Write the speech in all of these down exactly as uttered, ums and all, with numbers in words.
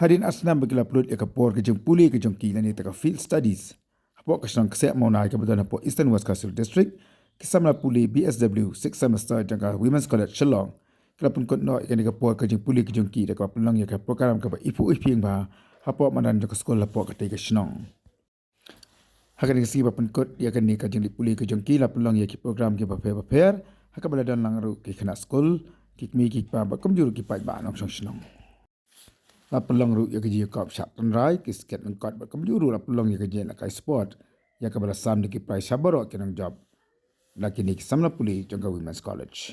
Hadien ar snem ba ki la pynlut ïa ka por ka jingpule ka jong ki lane kata ka field studies hapoh ka shnong Kseh Mawnai kaba don hapoh Eastern West Khasi Hills District, ki samla pule B S W six semester jong ka Women's College Shillong ki la pynkut noh ïa kane ka por ka jingpule ka jong ki da kaba pynlong ïa ka program kaba iphuh iphieng bha hapoh madan jong ka skul hapoh katei ka shnong. Ha kane ka sngi ba pynkut ïa kane ka jingleit pule ka jong ki la pynlong ïa ki program kiba pher bapher ha kaba la don lang ruh ki khynnah skul, ki kmie ki kpa bad kumjuh ruh ki paidbah nongshong shnong. La pynlong ruh ïa ka jingïakop shah tynrai, ki sket lyngkot bad kumjuh ruh la pynlong ïa ka jingïalehkai sport ïa kaba la sam da ki prize sha baroh ki nongjop na kine ki samla pule jong ka Women's College.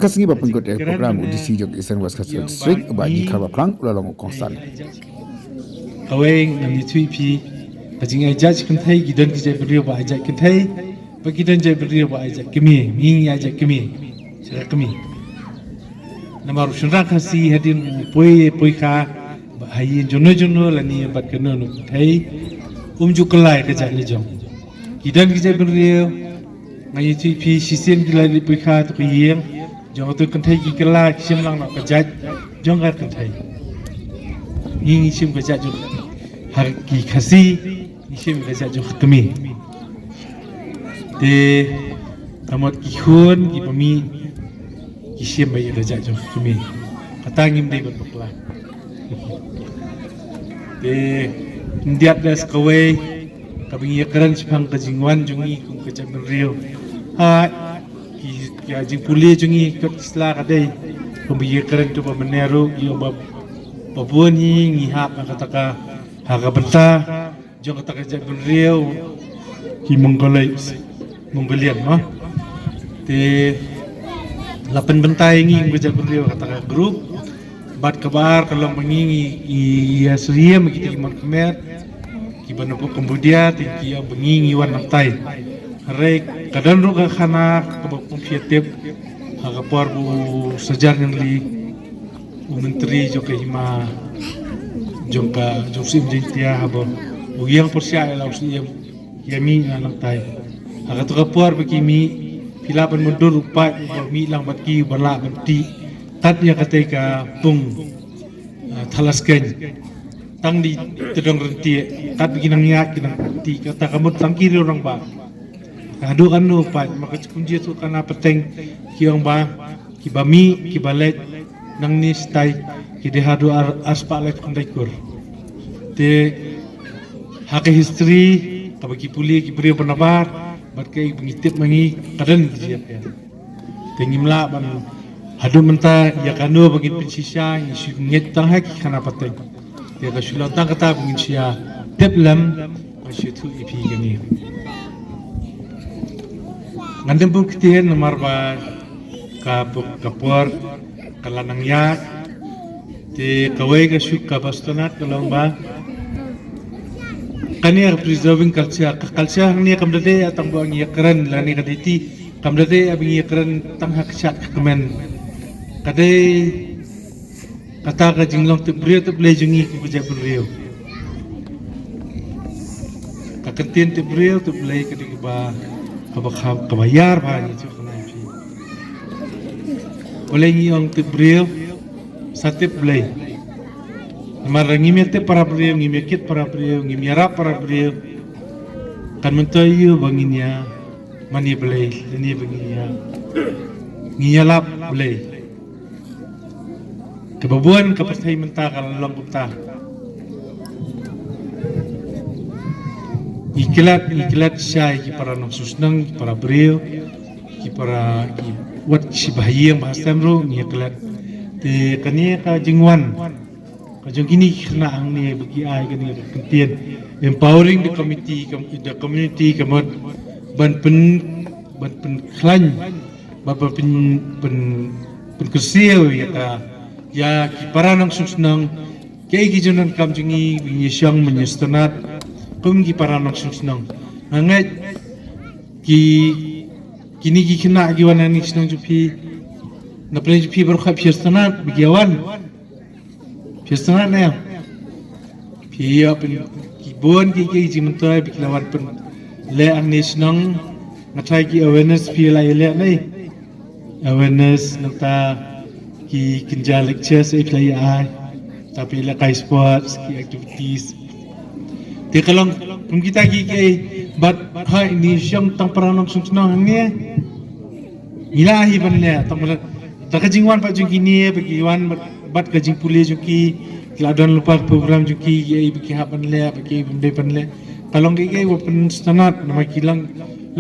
Ka sngi ba pynkut ïa ka program, u D C jong ka Eastern West Khasi Hills District, u Bah G Kharwaphrang, u la long u kongsan. Kawei, ngam ïathuh ïa phi, ka jingai judge kynthei, ki don ki jait bynriew ba ai judge kynthei, ba ki don jait bynriew ba ai judge kmie, ngi ngi ai judge kmie, sha ka kmie. Namar u shynrang Khasi hadien u poi, poi kha, ba ha ïing jong no jong no lane bad kano kano kynthei, um ju kylla ïa ka jait la jong. Ki don ki jait bynriew, nga ïathuh ïa phi, shisien ki la leit poi kha ha ka ïing jong kato ka kynthei, ki kylla, ki shim lang noh ka jait jong ka kynthei. Ngi ngi shim ka jait jong, ha ki Khasi ngi shim ka jait jong ka kmie. Te ka mut ki khun kiba mih ki shim beit ïa ka jait jong ka kmie. Kata ngim dei ban bakla. Te khyndiat, da sa kawei kaba ngi ïakren shaphang ka jingwan jong ngi kum ka jaitbynriew. Ha ki, ki jingpule jong ngi kot ki sla ka dei kumba ngi ïakren, to ba mynne ruh ngi ong ba, ba bun hi ngi hap ha kata ka, ha ka bynta jong kata ka jaitbynriew ki Mongoloid, Mongolian, mo. Te la pynbynta ïa ngi kum ka jaitbynriew kata ka group. Bad kaba ar ka long ba ngi ngi ïa syriem ïa kita ki mon khmer kiba na pdeng Cambodia, te ki ong ba ngi ngi wan nangtai. Hynrei ka don ruh ka khana kaba kum phi ïa tip, ha ka por ba u Sajar Nyangli, u myntri jong ka hima, jong ka, jong Syiem Jaiñtia, haba u ïeng pyrshah ïa la u Syiem, ïa mih na nangtai. Ha kato ka por ba ki mih, phi lah ban mutdur u paid uba mih lang bad ki, uba lah ban tih tat ïa katei ka pung, ah, Thalaskeiñ. Tang dei tdong Ryntieh, kat ba ki nang ïaid ki nang tih, kata ka mut tang ki riew rangbah. Haduh katno pat, ma ka jingkynjia tu ka na pateng, ki ong ba kiba mih, kiba leit nangne shatai, ki dei haduh ar, ar spah laiphew khyndai kur. Te ha ka history kaba ki pule ki briew ba nabar, bad kaei ba ngi tip ma ngi, ka don ki jingïapher. Te ngim lah ban haduh mynta ïa kano ba ngin pynshisha, ngi shu ngeit tang ha ki khana pateng. Te ka shu long tang kata ba ngin shu ïa tip lem, ba shu ïathuh ïa phi kane. Ngan dem bun ktien namar ba ka, ka por ka la nang ïaid. Te kawei ka shu kaba sngewtynnat ka long ba kane ka preserving culture, ka culture hangne kam da dei tang ba ngi ïakren lane ka dei ti, kam da dei ba ngi ïakren tang ha ka shad ka kmen. Ka dei kata ka jinglong tip briew tip Blei jong ngi kum ka jaitbynriew. Ka kyntien tip briew tip Blei ka dei kaba, kaba, kaba ïar bha ngi ju khana ïa phi. Balei ngi ong tip briew, sa tip Blei? Namar ngim ïa tip para briew, ngim ïa kit para briew, ngim ïarap para briew, kan myntoi ïa u ba ngin ïa mane Blei, lane ba ngin ïa, ngin ïalap Blei. Kaba bun ka pyrthei mynta ka la long kumta. Ngi klet, ngi klet sha ki para nongshong shnong, ki para briew, ki para, ki wat shi ba ha ïing ba ha sem ruh ngi klet. Te kane ka jingwan ka jong kine ki khynnah hangne ba ki ai kane ka kyntien empowering the committee, com-, the community, ka mut ban pyn, ban pynkhlaiñ, ban, ban pyn, pyn, pynkyrsiew ïa ka, ïa ki para nongshong shnong, kiei ki jingdonkam jong ngi, ba ngi shong, ba ngi sngewtynnat kum ki para nongshong shnong. Nga ngeit ki, kine ki khynnah ki wan na ki shnong jong phi, na pdeng jong phi baroh khat phi sngewtynnat ba ki wan. Phi sngewtynnat ne em? Phi ïoh pyn, ki bun ki, ki jingmyntoi ba ki la wan pynleh hangne shnong. Nga tharai ki awareness phi la ïaleh ne. Awareness nangta ki kynja lectures phi la ïa ai. Ta phi la kai sports, ki activities. Te ka long kum kita ki, ki bad ha ngi shong tang para nongshong shnong hangne. Ngi la hi ban leh tang ban, da ka jingwan pat jong kine ba ki wan bad, bad ka jingpule jong ki, ki la don lypa ka program jong ki, kiei ba ki hap ban leh, ba kiei bym dei ban leh. Ka long kiei kiei ba pynsngewtynnat, namar ki long,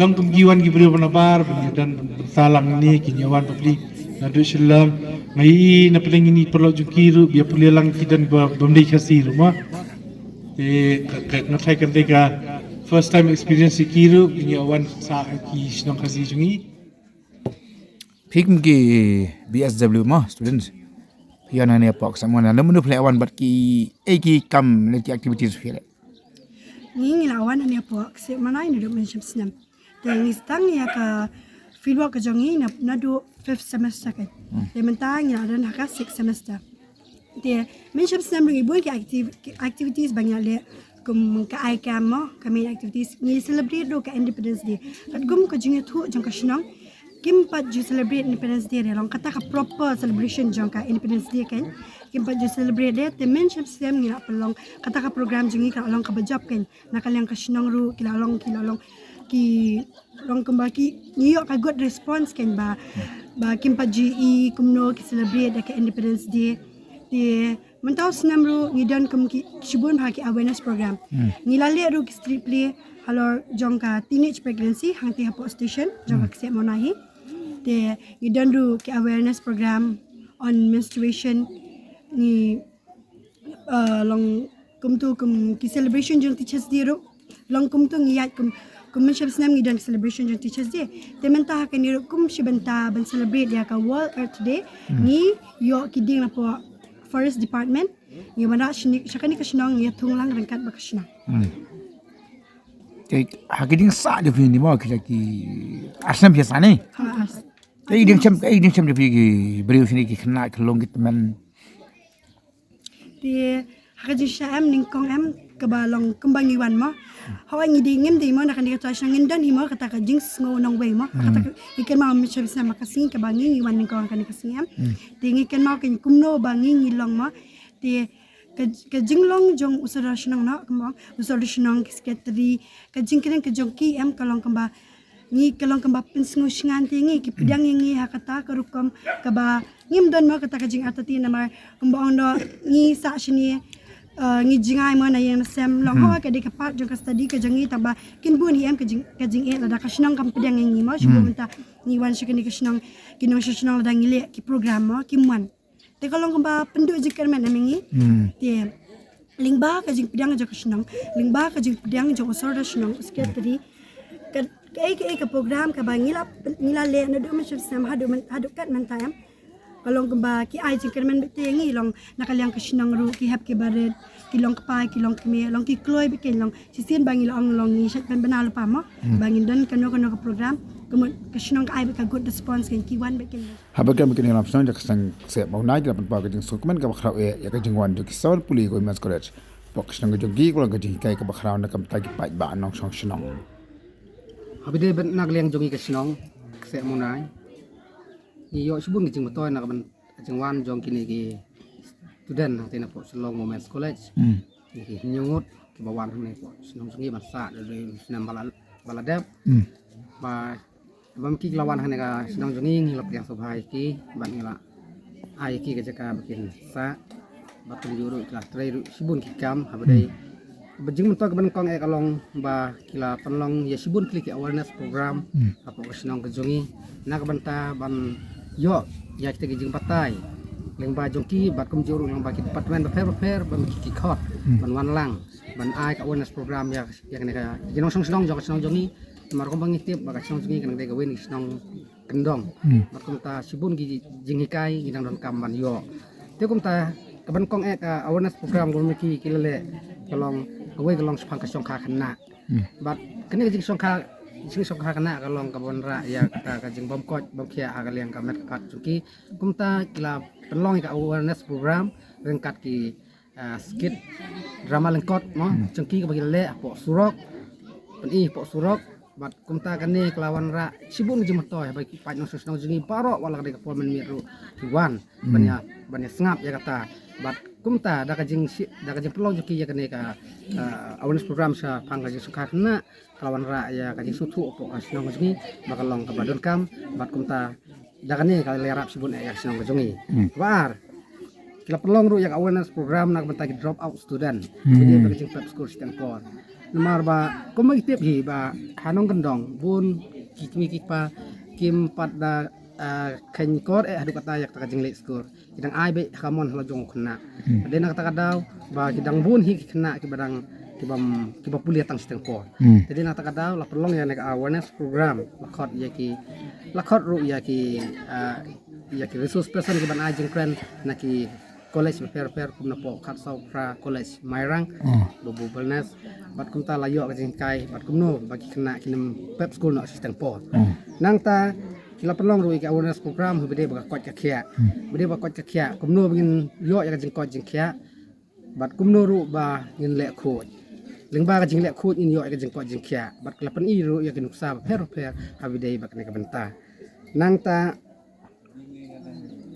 long kum ki wan ki briew ba nabar, ba ngi don bynta lang ne, kin ïa wan bapli naduh Shillong. Nga ïohi na pdeng kine ki paralok jong ki ruh, ba ïa pule lang ki don ba bym dei Khasi ruh mo. Te ka, ka, nga tharai kan dei ka first time experience ïa ki ruh, ba ngi ïa wan sah ha ki shnong Khasi jong ngi. Phi kum ki B S W mo, students. Phi wan hangne hapoh Ksem Mawnai, namar phi la wan bad ki, eh, ki kam ne ki activities phi leh? Ngi ngi la wan hangne hapoh Ksem Mawnai naduh mynshem snem. Te ngi sdang ïa ka fieldwork ka jong ngi na, naduh fifth semester kan. Hmm. Te mynta ngi la don ha ka sixth semester. Te mynshem snem ruh ngi bun ki activ-, ki activities ba ngi la leh, kum ka I C A M mo, ka main activities, ngi celebrate ruh ka Independence Day. Katkum ka jingïathuh jong ka shnong, kim pat ju celebrate Independence Day re, long kata ka proper celebration jong ka Independence Day kan. Kim pat ju celebrate re, te mynshem snem ngi la pynlong kata ka program jong ngi, ka la long kaba jop kan. Na ka liang ka shnong ruh ki la long, ki la long, ki long kumba ki, ngi ïoh ka good response kan ba, ba kim pat ju i kumno ki celebrate da ka Independence Day. Te mynta u snem ruh ngi don kum ki shibun bha ki awareness program. Hmm. Ngi la leh ruh ki street play halor jong ka teenage pregnancy hangtei hapoh station jong ka, hmm, Ksem Mawnai hi. Te ngi don ruh ki awareness program on menstruation. Ngi, uh, long kumtu kum ki celebration jong Teachers Day ruh. Long kumtu ngi ïaid kum, kum mynshem snem ngi don celebration jong Teachers Day. Te mynta ha kane ruh kum shi bynta ban celebrate ïa ka World Earth Day. Hmm. Ngi ïoh ki dieng napoh Forest Department. Ngi wanrah shane, sha kane ka shnong, ngi ïathung lang ryngkat bad ka shnong. Hmm. Te ha ki dieng sah de phi ni mo, ki la ki ar snem phi sah ne? Ha, ar snem. Te i dieng snem, i dieng snem de phi ki briew shane, ki khynnah, ki long, ki tymmen. Te ha ka jingshah em, nyngkong em, kaba long kumba ngi wan mo. Hooid ngi dei, ngim dei mo na kane ka shnong, ngim don hi mo kata ka jingsngew nongwei mo. Hmm. Kata ka, ngi kynmaw mynshem snem ha ka sngi kaba ngi, ngi wan nyngkong ha kane ka sngi em. Hmm. Te ngi kynmaw kan kumno ba ngi ngi long mo. Te ka, ka jinglong jong u sordar shnong noh, kumba u sordar shnong, ki secretary, ka jingkren ka jong ki em ka long kumba ngi, ka long kumba pynsngew shngaiñ ïa ngi, ki pdiang ïa ngi ha kata ka rukom kaba ngim don mo kata ka jingartatien namar kumba ong noh ngi sah shane, eh, ngi jngai mo na ïing na sem, long, hmm, hooid ka dei ka part jong ka study ka jong ngi, tangba kin bun hi em ka jing, ka jingeh lada ka shnong kam pdiang ïa ngi mo, shibun, hmm, mynta ngi wan sha kane ka shnong, ki nongshong shnong lada ngi leh ki program mo kim wan. Te ka long kumba pynduh jingkyrmen em ïa ngi. Hmm. Te lyngba ka jingpdiang jong ka shnong, lyngba ka jingpdiang jong u sordar shnong, u secretary, ka, kaei kaei ka program kaba ngi la, ngi la leh naduh mynshem snem haduh myn-, haduh kat mynta em. Ka long kumba ki ai jingkyrmen beit ïa ngi, long na ka liang ka shnong ruh ki hep ki barit, ki long kpa, ki long kmie, long ki kloi beit, ki long shisien ba ngi la ong long ngi shait pynbna lypa mo, hmm, ba ngin don kano kano ka program, ka mut ka shnong ka ai beit ka good response, ki wan beit ki. Haba kem kine ki nongshong shnong jong ka shnong Ksem Mawnai ki la pynpaw ka jingsngewkmen kaba khraw eh ïa ka jingwan jong ki saw pule ka Women's College hapoh ka shnong ka jong ki, ka long ka jinghikai kaba khraw na ka bynta ki paidbah nongshong shnong. Haba ïadei bad na ka liang jong ngi ka shnong Ksem Mawnai, ngi ïoh shibun ka jingmyntoi na ka bynta ka jingwan jong kine ki student hangtei napoh Shillong Women's College. Hmm. Kine ki hynñiew ngut kiba wan hangne hapoh shnong jong ngi ban sah da u snem ba la, ba la dep. Hmm. Ba Ba ma ki ki la wan hangne ka shnong jong ngi, ngi la pdiang sngewbha ïa ki bad ngi la ai ïa ki ka jaka ba kin sah. Bad kumjuh ruh ki la trei ruh shibun ki kam haba dei. Hmm. Ba jingmyntoi kaba nyngkong eh ka long ba ki la pynlong ïa shibun tylli ki awareness program, hmm, hapoh ka shnong ka jong ngi na ka bynta ban ïoh ïa kita ki jingbatai lyngba jong ki bad kumjuh ruh lyngba ki department bapher bapher ba ma ki ki khot, hmm, ban wan lang ban ai ka awareness program ïa, ïa kane ka, ki nongshong shnong jong ka shnong jong ngi. Namar kumba ngi tip ba ka shnong jong ngi ka dang dei kawei na ki shnong kyndong. Hmm. Bad kumta shibun ki jinghikai ngi dang donkam ban ïoh. Te kumta kaba nyngkong eh ka awareness program kaba ma ki ki la leh ka long kawei ka long shaphang ka shongkha khynnah. Hmm. Bad kane ka jingshongkha, jingshongkha khynnah ka long kaba wanrah ïa kata ka jingbymkoit bymkhia ha ka liang ka met ka phad jong ki. Kumta ki la pynlong ïa ka awareness program ryngkat ki ah, skit drama lyngkot mo, hmm, jong ki kaba ki la leh hapoh surok, pyni hapoh surok. Bad kumta kane ka la wanrah shibun ka jingmyntoi haba ki paid nongshong shnong jong ngi baroh wat la ka dei ka por mynmiet ruh ki wan, hmm, ban ïa, ban ïa sngap ïa kata. Bad kumta da ka jing shi-, da ka jingpynlong jong ki ïa kane ka, ah, awareness program shaphang ka jingshongkha khynnah, ka la wanrah ïa ka jingsngewthuh hapoh ka shnong jong ngi ba ka long kaba donkam. Bad kumta da kane ka la ïarap shibun eh ïa ka shnong ka jong ngi. Hmm. Kaba ar, ki la pynlong ruh ïa ka awareness program na ka bynta ki drop out student. Hmm. Ba dei ba ka jingpep skul shiteng por. Namar ba kumba ngi tip hi ba ha nongkyndong bun ki kmie ki kpa kim pat da, ah, kheiñ kor eh haduh katta ïa kata ka jingleit skul. Ki dang ai beit ha ka mon ha la jong u khynnah. Hmm. Dei na kata ka daw ba ki dang bun hi ki khynnah kiba dang ki bym, ki ba pule tang shiteng por. Hmm. Te dei na kata ka daw la pynlong ïa kane ka awareness program, la khot ïa ki, la khot ruh ïa ki, ah, ïa ki resource person ki ban ai jingkren na ki college bapher bapher, kum na poh Khatsaw Phra College Mairang, hmm, Babu Wellness, bad kumta la ïoh ka jinghikai bad kumno ba ki khynnah kin ym pep skul noh shiteng por. Hmm. Nangta ki la pynlong ruh ïa ka awareness program, haba dei ba ka koit ka khiah. Hmm. Ba dei ba ka koit ka khiah, kumno ba ngin ïoh ïa ka jingkoit jingkhiah, bad kumno ruh ba ngin leh khuid. Lyngba ka jingleh khuid ngin ïoh ïa ka jingkoit jingkhiah, bad ki la pyni ruh ïa ki nuksa bapher bapher haba dei bad kane ka bynta. Nangta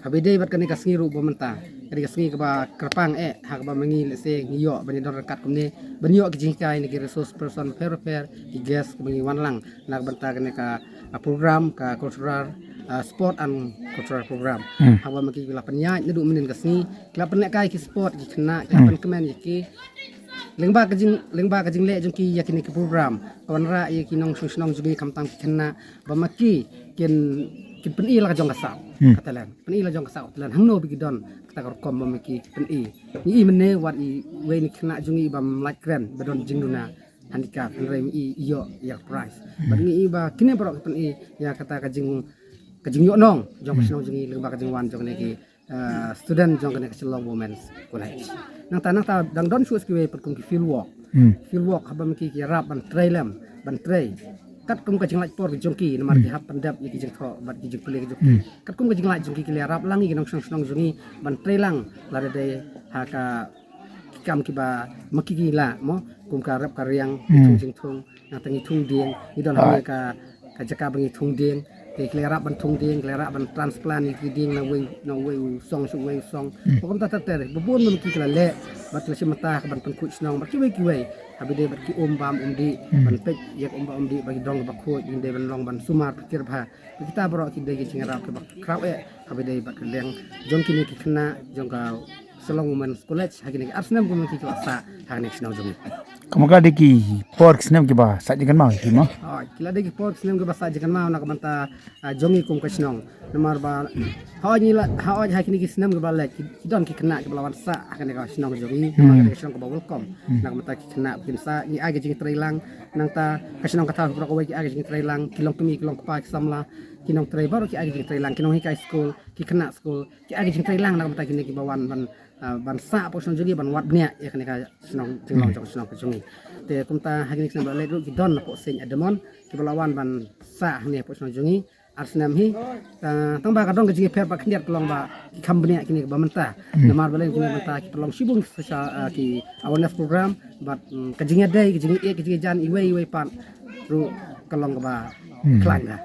haba dei bad kane ka sngi ruh ba mynta, kane ka sngi kaba kyrpang eh, ha kaba ma ngi lehse ngi ïoh ban ïadon ryngkat kumne ban ïoh ki jinghikai na ki resource person bapher bapher, ki guest kiba ngi wan lang na ka bynta kane ka, ah, program, ka cultural, ah, sport and cultural program. Hmm. Haba ma ki la pynïaid naduh mynnin ka sngi, ki la pynlehkai ki sport ki khynnah, ki la, hmm, pynkmen ïa ki. Lyngba ka jing, lyngba ka jingleh jong ki ïa kine ki program, ka wanrah ïa ki nongshong shnong jong ngi khamtam ki khynnah, ba ma ki kin, kin pyni la ka jong ka saw, hmm, ka talent. Pyni la jong ka saw ka talent. Hangno ba ki don kata ka rukom ba ma ki kin pyni. Ngi i mynne wat i wei na ki khynnah jong ngi bym lait kren, ba don jingduna, handicap, hynrei ngi i ïoh ïa ka prize. Hmm. Bad ngi i ba kine baroh ki pyni ïa kata ka jing, ka jingïohnong jong ka, hmm, shnong jong ngi lyngba ka jingwan jong kine ki, ah, student jong kane ka Shillong Women's College. Nangta, nangta dang don shuh sa kiwei pat kum ki field work. Hmm. Field work haba ma ki ki ïarap ban trei lem, ban trei. Katkum ka jinglait por jong ki, namar, hmm, ki hap pyndep ïa ki jingthoh bad ki jingpule ki jong ki. Hmm. Katkum ka jinglait jong ki ki la ïarap lang ïa ki nongshong shnong jong ngi ban trei lang lada dei ha ka ki kam kiba ma ki ki lah mo, kum ka rep ka riang, hmm, thung jingthung, nangta ngi thung dieng, ngi don, ah, hangne ka, ka jaka ba ngi thung dieng. Te ki la ïarap ban thung dieng, ki la ïarap ban transplant ïa ki dieng na wei, na wei u song sha wei u song. Hmm. Ba kumta ter ter, ba bun ma ki ki la leh, bad ki la shim bynta ka ban pynkhuid shnong bad kiwei kiwei. Haba dei bad ki um bam um dih, hmm, ban peit ïa ka um bam um dih ba ki dong ba khuid, kin dei ban long ban sumar pyrkhat bha. Kita baroh ki dei ki jingïarap kiba khraw eh, haba dei bad ka liang jong kine ki khynnah jong ka Shillong Women's College, ha kine ki ar snem kumne ki la sah ha kine ki shnong jong ngi. Kumno ka dei ki por ki snem kiba sah jingkynmaw ki mo? Oh, ki la dei ki por ki snem kiba sah jingkynmaw na ka bynta, ah, jong ngi kum ka shnong. Namar ba hooid ngi la, hooid ha kine ki snem kiba leit ki, ki don ki khynnah kiba la wan sah ha kane ka shnong jong ngi, hmm, namar ka dei ka shnong kaba welcome, hmm, na ka bynta ki khynnah ba kin sah. Ngi ai ka jingtreilang, nangta ka shnong ka thaw baroh kawei ki ai ka jingtreilang, ki longkmie ki longkpa ki samla, ki nongtrei baroh ki ai ka jingtreilang, ki nonghikai skul, ki khynnah skul, ki ai ka jingtreilang na ka bynta kine kiba wan ban, ah, ban sah hapoh shnong jong ngi, ban wad bniah ïa kane ka shnong jinglong, hmm, jong ka shnong ka jong ngi. Te kumta ha kine ki snem ba leit ruh ki don hapoh Saint Edmund kiba la wan ban sah hangne hapoh shnong jong ngi. Ar snem hi, ah, tang ba ka don ka jingïapher bad khyndiat ka long ba ki kham bniah kine kiba mynta. Hmm. Namar balei kine mynta ki pynlong shibun ki social, ah, ki awareness program bad, mm, ka jingïadei, ka jingïeit, ka jingïajan iwei iwei pat ruh ka long kaba, hmm, khlaiñ bha.